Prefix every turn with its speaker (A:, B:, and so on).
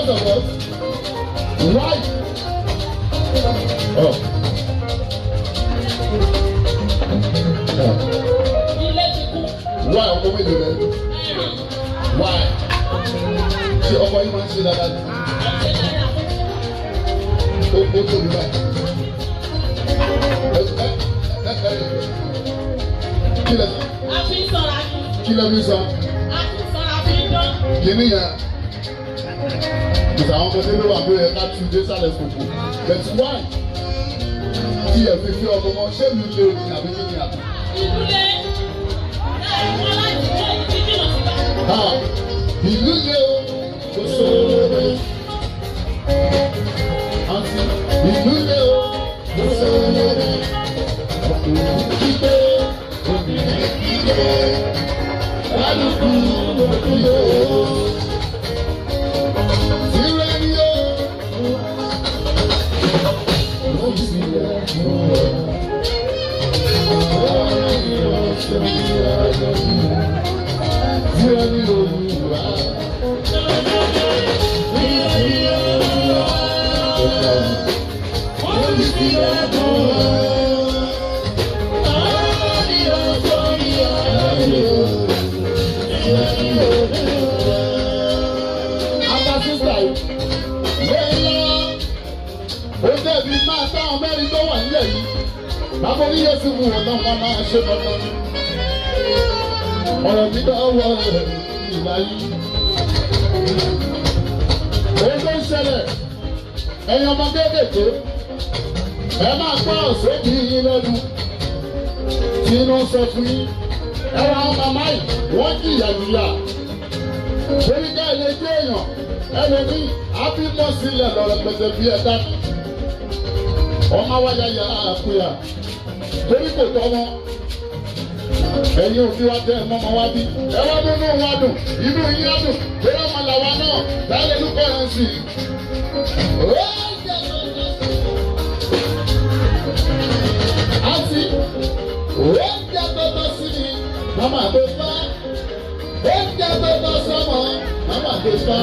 A: Because of what? Why? Oh. Oh.
B: Ilé ti kú.
A: Why ọkọ mélòó lẹ?
B: Mẹ́rin.
A: Why? Ṣé ọkọ yìí máa ń ṣe dáadáa ni?
B: Ó ṣe dáadáa.
A: Ó tóbi báyìí. Ẹ ẹ ẹ ẹ kí lẹ
B: A fi ń sọ̀rọ̀ ni.
A: Kí lẹ fi sọ?
B: A fi ń sọ̀rọ̀, a fi ń dán.
A: Kìíní yẹn. Kìsà àwọn ọmọdé ló wà lóye ká tu dé sálẹ̀ kòkò. But why? Tí ẹ fi fi ọmọ mọ, ṣé mi lè ní àbí kí ni àbí?
B: Ìlú lé. Láàrin wọn láti wọ́n yìí ti jìnnà síta.
A: Ha! Ìlú le o, kò sóore. Àǹtí, ìlú le o, kò sóore. Ọkùnrin kígbe, obìnrin kígbe, kálukú kígbe o. Tìrẹ ni o. Ó sì yẹ fún ọ. Ọ̀rẹ́ mi ò ṣe ayọ̀ mi. Tìrẹ ni Olúwa. Tìrẹ ni Olúwa. Ó sì yẹ fún ọ. Ọ̀rẹ́ mi ò ṣe ayọ̀ mi. Tìrẹ ni Olúwa. Ata sísá yìí, lẹ́yìn ó dẹ̀bi máa táwọn mẹ́rin tó wà nílẹ̀ yìí. Bàbá oníyẹ̀sì wù wọ́n náà, wọ́n máa ṣe dandan. Ọ̀rọ̀ mi dọ́wọ́ ìlà yìí. Ohun tó ń ṣẹlẹ̀, ẹ̀yin ọmọ kéékèèké, ẹ máa gbọ́ sóbì yín lẹ́nu. Tí inú sọ fún yín, ẹ wọ àwọn màmá yìí, wọ́n jìyà jìyà. Torí ká ilé jẹ́ èèyàn, ẹlòmíì, á bímọ sílẹ̀ lọ́rọ̀ pẹ̀sẹ̀ bí ẹ̀dá. Ọmọ wa yà àkúyà torí kò tọ́ wọn. Ẹ̀yin òbí wa tẹ́ ẹ mọ́mọ́ wá bí. Ẹ wá múnú wa dùn, inú yín á dùn, torí ọmọ làwa náà, bẹ́ẹ̀ lórúkọ yẹn sí i. Ó jẹ́ lọ́jọ́ sí i. Àti oúnjẹ tó tọ́ sí mi, màmá tó fẹ́. Oúnjẹ tó tọ́ sọ́mọ, màmá tó fẹ́.